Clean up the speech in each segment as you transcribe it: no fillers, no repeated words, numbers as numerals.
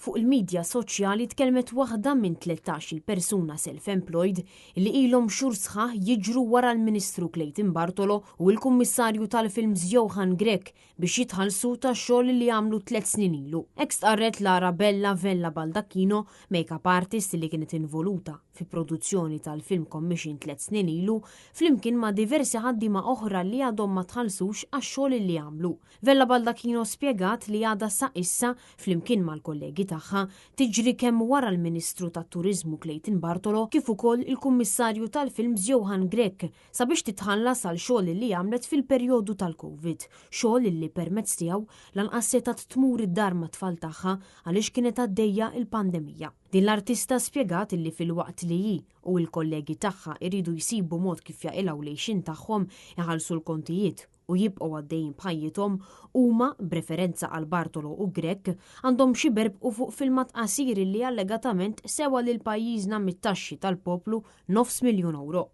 Fuq il-midja soċjali tkellmet waħda minn 13-il persuna self-employed li ilhom xhur sħaħ jiġru wara l-Ministru Clayton Bartolo u l-Kummissarju tal-Films Johann Grech biex jitħallsu tax-xogħol li għamlu tliet snin ilu. Hekk stqarret Lara Bella Vella Baldacchino, make-up artist li kienet involuta fi produzzjoni tal-film commission tliet snin ilu, flimkien ma' diversi ħaddiema oħra li għadhom ma tħallsux għax-xogħol li għamlu. Vella Baldacchino spjegat li għadha sa issa, flimkien mal-kollegi tagħha, tiġri kemm wara l-Ministru tat-Turiżmu Clayton Bartolo kif ukoll il-Kummissarju tal-Films Johann Grech sabiex titħallas għal xogħol li għamlet fil-perjodu tal-Covid, xogħol li permezz tiegħu lanqas setgħet tmur id-dar mat-tfal tagħha għaliex kienet għaddejja l-pandemija. Din l-artista spjegat illi filwaqt li hi u l-kollegi tagħha jridu jsibu mod kif jaqilgħu l-għixien tagħhom, iħallsu l-kontijiet u jibqgħu għaddejjin b'ħajjithom, huma, b'referenza għal Bartolo u Grech, għandhom xi berbqu fuq filmat qasir li allegatament sewa lil pajjiżna mit-taxxi tal-poplu nofs miljun ewro.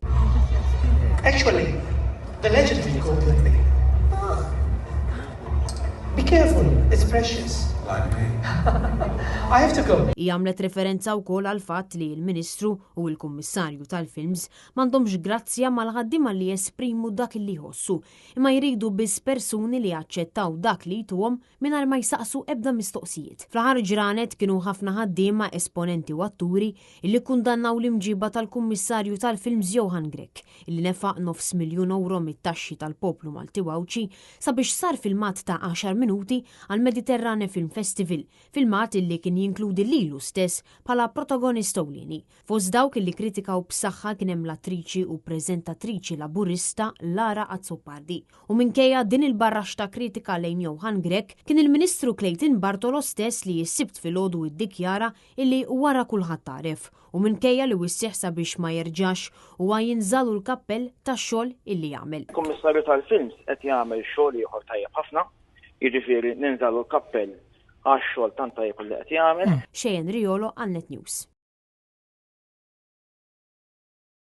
Actually, the legendary gold with me. Be careful, it's precious. Like me. I have to go. Hi għamlet referenza wkoll għall-fatt li l-Ministru u l-Kummissarju tal-Films M'għandhomx grazzja mal-ħaddiema li jesprimu dak li jħossu, imma jridu biss persuni li jaċċettaw dak li jtuhom mingħajr ma jsaqsu ebda mistoqsijiet. Fl-aħħar ġranet kienu ħafna ħaddiema, esponenti u atturi illi kkundannaw l-imġiba tal-Kummissarju tal-Films Johann Grech illi nefaq nofs miljun ewro mit-taxxi tal-poplu Malti u Għawdxi sabiex sar filmat ta' għaxar minuti għall-Mediterrane Film Festival, filmat illi kien jinkludi lilu stess bħala protagonist ewlieni. Fost dawk li kkritikaw b'saħħa kien hemm l-attriċi u preżentatriċi Laburista Lara Azzopardi. U minkejja din il-barrax ta' kritika lejn Johann Grech, kien il-Ministru Clayton Bartolo stess li s-Sibt filgħodu iddikjara illi wara kulħadd għaref u minkejja li wissih sabiex ma jerġax huwa jinżalu l-kappell tax-xogħol illi għamel. Il-Kummissarju tal-Films qed jagħmel xogħol ieħor tajjeb ħafna, jiġifieri ninżalu l-kappell għax-xogħol tant tajjeb li qed jagħmel. Cheyenne Riolo għal Net News.